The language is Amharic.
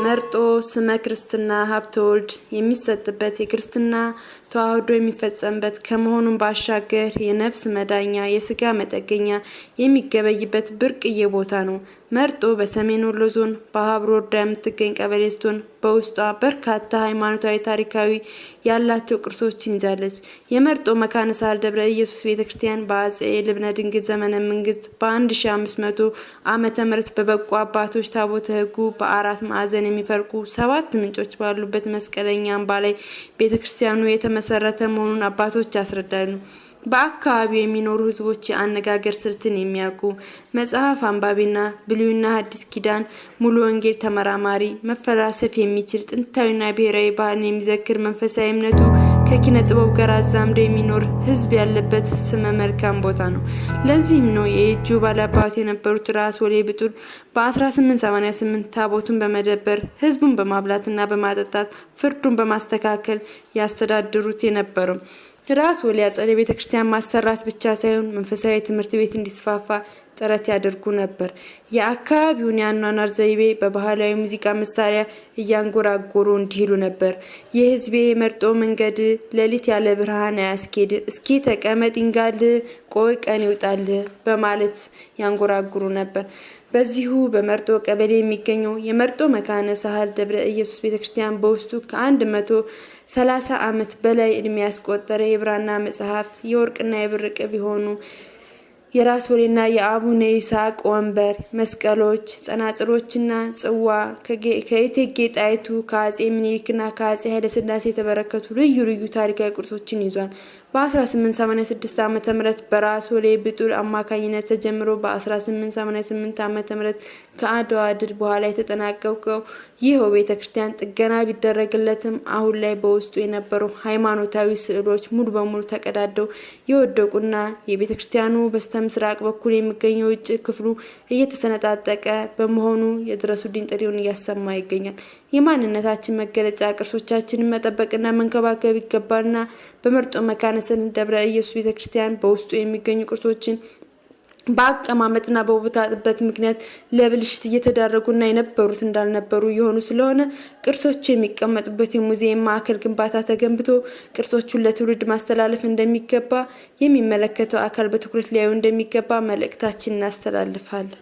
መርጦ ስመ ክርስትና ሀብተ ወልድ የሚሰጥበት፣ የክርስትና ተዋህዶ የሚፈጸምበት ከመሆኑም ባሻገር የነፍስ መዳኛ የስጋ መጠገኛ የሚገበይበት ብርቅዬ ቦታ ነው። መርጦ በሰሜን ወሎ ዞን በሀብሩ ወረዳ የምትገኝ ቀበሌ ስትሆን በውስጧ በርካታ ሃይማኖታዊ፣ ታሪካዊ ያላቸው ቅርሶችን ይዛለች። የመርጦ መካነ ሳህል ደብረ ኢየሱስ ቤተ ክርስቲያን በአጼ ልብነ ድንግል ዘመነ መንግስት በ1500 ዓመተ ምህረት በበቁ አባቶች ታቦተ ሕጉ በአራት ማዕዘን የሚፈልቁ ሰባት ምንጮች ባሉበት መስቀለኛ አምባ ላይ ቤተ ክርስቲያኑ የተመሰረተ መሆኑን አባቶች ያስረዳሉ። በአካባቢው የሚኖሩ ህዝቦች የአነጋገር ስልትን የሚያውቁ፣ መጽሐፍ አንባቢና ብሉይና ሐዲስ ኪዳን ሙሉ ወንጌል ተመራማሪ፣ መፈላሰፍ የሚችል፣ ጥንታዊና ብሔራዊ ባህልን የሚዘክር፣ መንፈሳዊ እምነቱ ከኪነ ጥበብ ጋር አዛምዶ የሚኖር ህዝብ ያለበት ስመ መልካም ቦታ ነው። ለዚህም ነው የየጁ ባላባት የነበሩት ራስ ወሌ ብጡል በ1888 ታቦቱን በመደበር፣ ህዝቡን በማብላትና በማጠጣት፣ ፍርዱን በማስተካከል ያስተዳድሩት የነበረው። ራስ ወሌ አጸደ ቤተ ክርስቲያን ማሰራት ብቻ ሳይሆን መንፈሳዊ ትምህርት ቤት እንዲስፋፋ ጥረት ያደርጉ ነበር። የአካባቢውን የአኗኗር ዘይቤ በባህላዊ ሙዚቃ መሳሪያ እያንጎራጎሩ እንዲህ ይሉ ነበር። የህዝቤ መርጦ መንገድ ሌሊት ያለ ብርሃን አያስኬድ፣ እስኪ ተቀመጥ ይንጋል፣ ቆይ ቀን ይውጣል በማለት ያንጎራጉሩ ነበር። በዚሁ በመርጦ ቀበሌ የሚገኘው የመርጦ መካነ ሳህል ደብረ ኢየሱስ ቤተክርስቲያን በውስጡ ከ130 ዓመት በላይ እድሜ ያስቆጠረ የብራና መጽሐፍት፣ የወርቅና የብር ቅብ የሆኑ የራስ ወሌና የአቡነ ይስሐቅ ወንበር፣ መስቀሎች፣ ጸናጽሎችና ጽዋ፣ ከእቴጌ ጣይቱ፣ ከአጼ ምኒልክና ከአጼ ኃይለስላሴ የተበረከቱ ልዩ ልዩ ታሪካዊ ቅርሶችን ይዟል። በ1886 ዓ ም በራስ ወሌ ብጡል አማካኝነት ተጀምሮ በ1888 ዓ ም ከአድዋ ድል በኋላ የተጠናቀቀው ይኸው ቤተ ክርስቲያን ጥገና ቢደረግለትም አሁን ላይ በውስጡ የነበሩ ሃይማኖታዊ ስዕሎች ሙሉ በሙሉ ተቀዳደው የወደቁና የቤተ ክርስቲያኑ በስተ ምስራቅ በኩል የሚገኘው ውጭ ክፍሉ እየተሰነጣጠቀ በመሆኑ የድረሱልኝ ጥሪውን እያሰማ ይገኛል። የማንነታችን መገለጫ ቅርሶቻችንን መጠበቅና መንከባከብ ይገባልና በመርጦ መካነ ሳህል ደብረ ኢየሱስ ቤተ ክርስቲያን በውስጡ የሚገኙ ቅርሶችን በአቀማመጥና በቦታ ጥበት ምክንያት ለብልሽት እየተዳረጉና የነበሩት እንዳልነበሩ የሆኑ ስለሆነ ቅርሶቹ የሚቀመጡበት የሙዚየም ማዕከል ግንባታ ተገንብቶ ቅርሶቹን ለትውልድ ማስተላለፍ እንደሚገባ የሚመለከተው አካል በትኩረት ሊያዩ እንደሚገባ መልእክታችን እናስተላልፋለን።